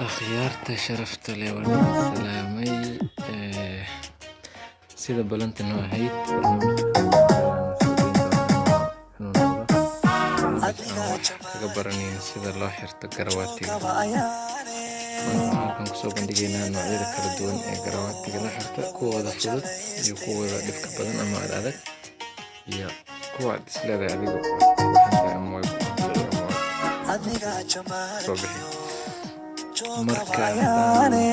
Akhyaarta sharafta leh, waan idin salaamay. Sida balanta noo ahayd, barnaamijkan waxaan soo dayn doonaa inuu noqdo barnaamij aan wax kaga baranayno sida loo xirto garawaatiga. Maanta waxaan halkan kusoo bandhigaynaa noocyada kala duwan ee garawaatiga la xirto, kuwooda fudud iyo kuwooda dhibka badan ama ad adag, iyo kuwa aad isleedahay adigu waad ku qurxantahay ama way ku anfici ama waad soo bixi. Marka haddaan tusaale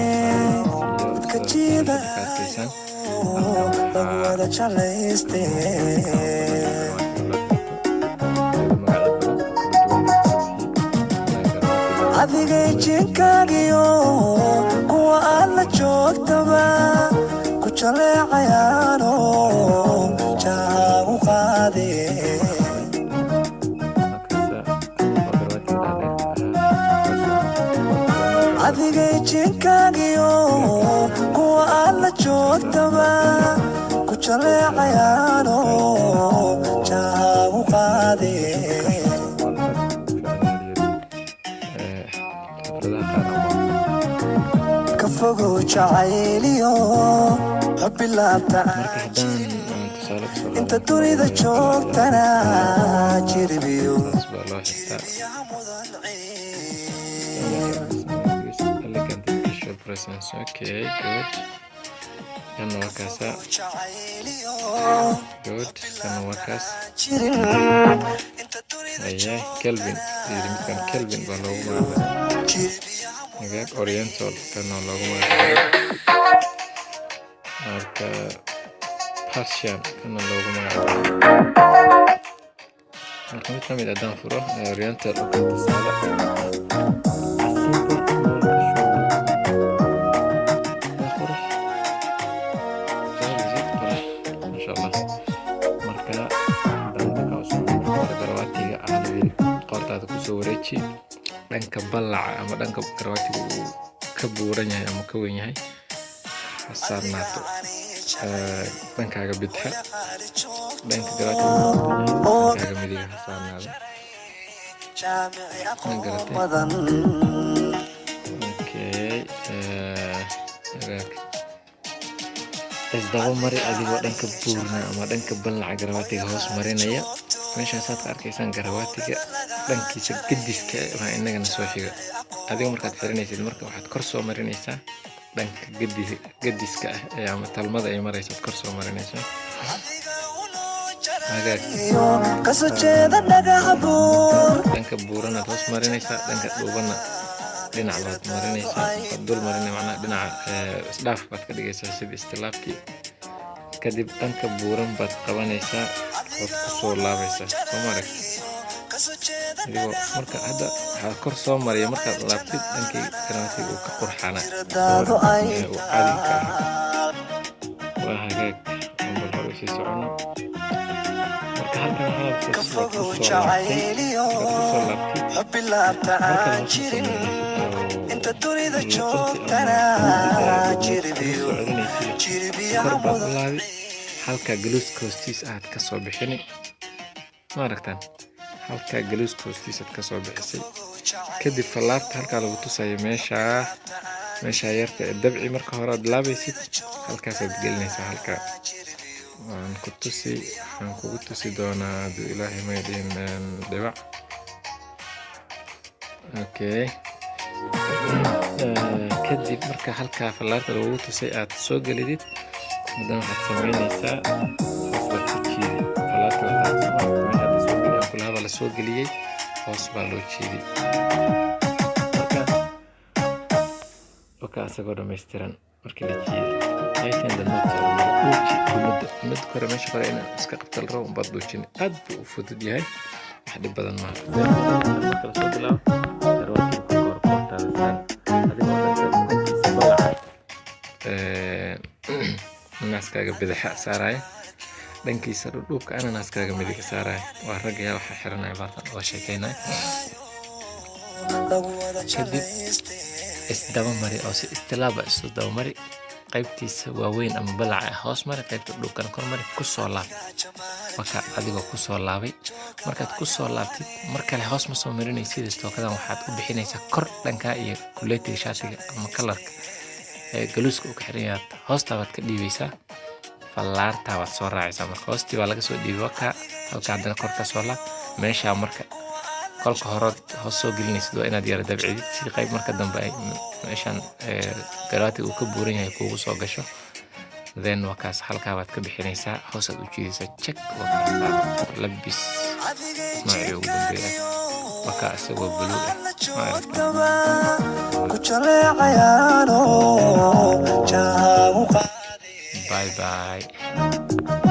siiyo, sida ka arkaysaan halkan, waxaa garawaatiga loo xirto iyadoo magacyo badan oo kala duwan loo kala bixiyey. Garawaatiga Adigay jinkaagiyo kuwa aad la joogtaba ku jaleecayaano jaagu qaade. Markaasa waa garawaatiga dhaadheerka ahaa. Adigay jinkaagiyo kuwa aad la joogtaba ku jaleecayaano jaagu qaade. Xafladaha qaar ama Ka fogow jacayliyo xubbi laabta. Marka haddaan aan tusaale kusoo Inta qaadan dunida joogtana jiribiyo saas baa loo xirtaa. Elegant casual presence. Okay, good. Kana waa kaasa. Good. Kana waa kaas. Aye, Kelvin yiri midkan, Kelvin baa loogu magac. Hagaag, Oriental kana loogu magac. Marka Persian kana loogu magac. Marka mid kamid haddaan furo, Oriental oo kale tusaale, a simple small casual look. Waa qurux. Soo aragtid, qurux, masha Allah. Marka haddaan dhanka u socdo, marka hore garawaatiga ah la yiri qoortaada kusoo wareeji dhanka ballaca ama dhanka garawaatiga uu ka buuran yahay ama ka weyn yahay ha saarnaato dhankaaga bidxa, dhanka garawaatiga uu ka buuran yahay dhankaaga midiga ha saarnaado. Ma garatay? Okay, hagaag. Isdaba mari adigoo dhanka buurna ama dhanka ballaca garawaatiga hoos marinaya. Meeshaasaad ka arkaysaan garawaatiga dhankiisa gediska baa inagana soo xiga. Adiga markaad xiranaysid, marka waxaad kor soo marinaysaa dhanka gediska ah ee ama talmada ay marayso aad kor soo marinaysaa. Hagaag. Kasoo jeeda dhagaxa buur. Dhanka buuranaad hoos marinaysaa, dhanka dhuubanna dhinac baad marinaysaa, waad dul marinay, macnaha dhinaca isdhaaf baad ka dhigaysaa sidii istilaabkii. Kadib dhanka buuran baad qabanaysaa, waad ku soo laabaysaa. Soo ma aragtid? Adigoo marka hadda waxaa kor soo mariya, markaad laabtid dhankii garawaatiga uu ka qurxana ee uu caadiga ka ahaa. Waa hagaag, aan bal hore usii socono. Marka halkan waxaad waad ku soo laabtay, markaad ku soo laabtid Xubbi laabta mar kale aan hoos ma soo jirin marinaysid inta oo dunida luqunti ama joogtana ma jiribiyo soo celinaysid. Jiribiyaha Kor baad u mudan. laabi, halka galuuska hoostiisa aad ka soo bixini. Ma aragtaan? Halka galuuska hoostiisa aad ka soo bixisay. Kadib fallaarta halkaa lagu tusayo, meesha yarta ee dabci, marka hore aad laabaysid halkaasaad gelinaysaa. Halka waan ku tusi, waxaan kugu tusi doonaa hadduu Ilaahay may dhihin dhibac. Okay, kadib marka halkaa fallaarta lagugu tusay aad soo gelidid, haddana waxaad samaynaysaa hoos baad ka jiidi fallaarta. Wataa soo meesha hadda soo geli aan kulahaa baa la soo geliyey, hoos baa loo jiidi. Marka waka asagoo dhammaystiran markii la jiiday. Tighten the knot, dhuuji gunada. Gunada kore, meesha kore inaad iska qabta la rabo unbaad dhuujini. Aad buu u fudud yahay, wax dhib badan maaha. Marka lasoo bilaabo, garawaatiga korka hore qoortaada saar adigoo dhanka dhankiisa ballaca naaskaaga bidaxa saaraya, dhankiisa dhudhuubka ana naaskaaga midiga saaraya. Waa ragga waxaa xiranaya baalkan oo sheekeynaya. Kadib isdaba mari oo si istilaaba isu daba mari. Qaybtiisa waaweyn ama balaca ah hoos mari, qaybta dhulkana kor mari, kusoo laab. Marka adigoo kusoo laabay, markaad kusoo laabtid, mar kale hoos ma soo marinaysid. Tookadan waxaad u bixinaysaa kor dhankaa iyo kuleetiga shaatiga ama kalarka ee galuuska uu ka xiran yahay. Hoostaa baad ka dhiibaysaa, fallaartaa baad soo raacaysaa. Marka hoostii baa laga soo dhiibay, wakaa halka. Haddana kor ka soo laab meeshaa. Marka kolka horood hoos soo gelinaysid, waa inaad yara dabcidid si qayb marka dambe ay meeshan garaatiga uu ka buuran yahay kuugu soo gasho. Then wakaas, halkaa baad ka bixinaysaa, hoosaad u jiidaysaa, check. Wakaas labis noocii ugu dambeeya, wakaa isagoo buluug ah, ma aragtaa? Ku jaleecayaano jaagu. Bye bye.